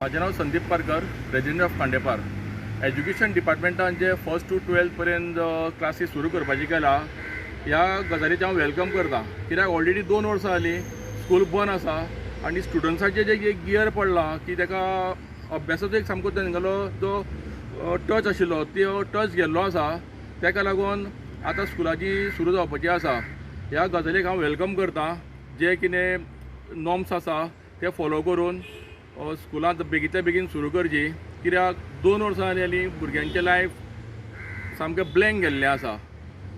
म्हाजें नांव Sandeep Parkar, resident of Khandepar. Education डिपार्टमेंटान J first to twelfth पर्यंत classes सुरू करपाची केला, ह्या गजालीचें हांव welcome करता. कित्याक ऑलरेडी 2 वर्सां जालीं स्कूल बंद आसा आनी स्टुडंट्साचें जें एक गियर पडलां की ताका अभ्यासाचो एक सामको तेंगेलो जो टच आशिल्लो तो टच गेल्लो आसा. ताका लागून आतां स्कुलाची सुरू जावपाची आसा. ह्या गजालीक हांव welcome करता. जे कितें नॉर्म्स आसा ते फॉलो करून स्कुलांत बेगींतल्या बेगीन सुरू करची. कित्याक 2 वर्सां जालीं भुरग्यांचें लायफ सामकें ब्लँक गेल्लें आसा.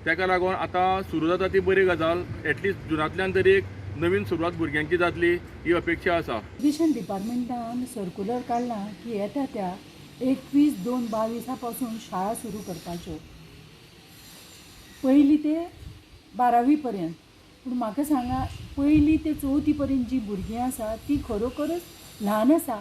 ताका लागून आतां सुरू जाता ती बरी गजाल. एटलिस्ट जुनांतल्यान तरी एक नवीन सुरवात भुरग्यांची जातली ही अपेक्षा आसा. एज्युकेशन डिपार्टमेंटान सर्कुलर काडलां की येता त्या 21/2/22 पासून शाळा सुरू करपाच्यो, पयली ते 12वी पर्यंत. पूण म्हाका सांगा, पयली ते 4थी पर्यंत जी भुरगीं आसा ती खरोखरच ल्हान आसा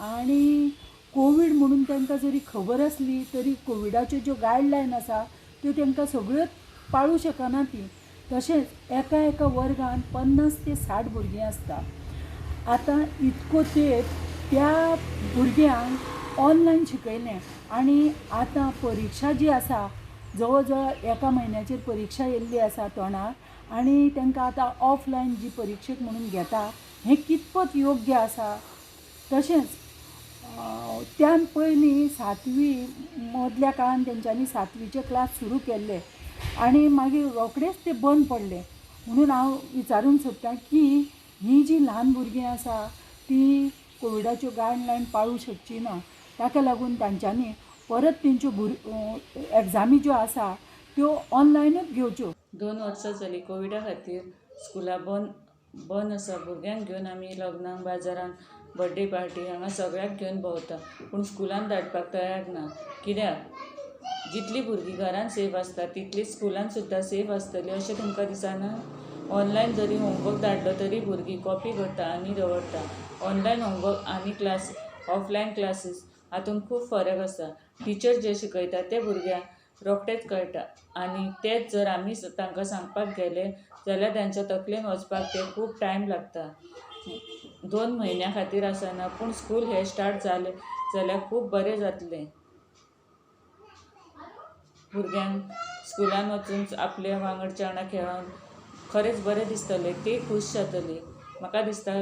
आनी कोवीड म्हणून तांकां जरी खबर आसली तरी कोविडाच्यो ज्यो गायडलायन आसा त्यो तांकां सगळ्योच पाळूं शकना ती. तशेंच एका एका वर्गान 50 ते 60 भुरगीं आसता. आतां इतको तेंप त्या भुरग्यांक ऑनलायन शिकयलें आनी आतां परिक्षा जी आसा जवळ जवळ एका म्हयन्याचेर परिक्षा येयल्ली आसा तोंडार आनी तांकां आतां ऑफलायन जी परिक्षेक म्हणून घेता हें कितपत योग्य आसा. तशेंच त्यान पयलीं 7वी मदल्या काळान तेंच्यांनी 7वीचे क्लास सुरू केल्ले आनी मागीर रोखडेच ते बंद पडले. म्हणून हांव विचारूंक सोदतां की हीं जीं ल्हान भुरगीं आसा ती कोविडाच्यो गायडलायन पाळूं शकची ना. ताका लागून तांच्यांनी परत तेंच्यो एग्जामी ज्यो आसा त्यो ऑनलायनूच घेवच्यो. 2 वर्सां जालीं कोविडा खातीर स्कुलां बंद आसा. भुरग्यांक घेवन आमी लग्नाक, बाजारान, बर्थडे पार्टी हांगा सगळ्याक घेवन भोंवता, पूण स्कुलान धाडपाक तयार ना. कित्याक जितलीं भुरगीं घरान सेफ आसता तितलीं स्कुलान सुद्दां सेफ आसतली अशें तुमकां दिसना? ऑनलायन जरी होमवर्क धाडलो तरी भुरगीं कॉपी करता आनी दवरता. ऑनलायन होमवर्क आनी क्लास ऑफलायन क्लासीस हातूंत खूब फरक आसा. टिचर जे शिकयता ते भुरग्यांक रोखडेच कळटा आनी तेच जर आमी तांकां सांगपाक गेले जाल्यार तांच्या तकलेन वचपाक ते खूब टायम लागता. 2 म्हयन्या खातीर आसना, पूण स्कूल हे स्टार्ट जालें जाल्यार खूब बरें जातलें. भुरग्यांक स्कुलान वचून आपल्या वांगडच्या वांगडा खेळोन खरेंच बरें दिसतलें, ती खूश जातली. म्हाका दिसता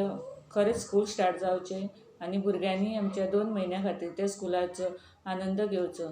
खरेंच स्कूल स्टार्ट जावचें आनी भुरग्यांनी आमच्या 2 म्हयन्या खातीर त्या स्कुलाचो आनंद घेवचो.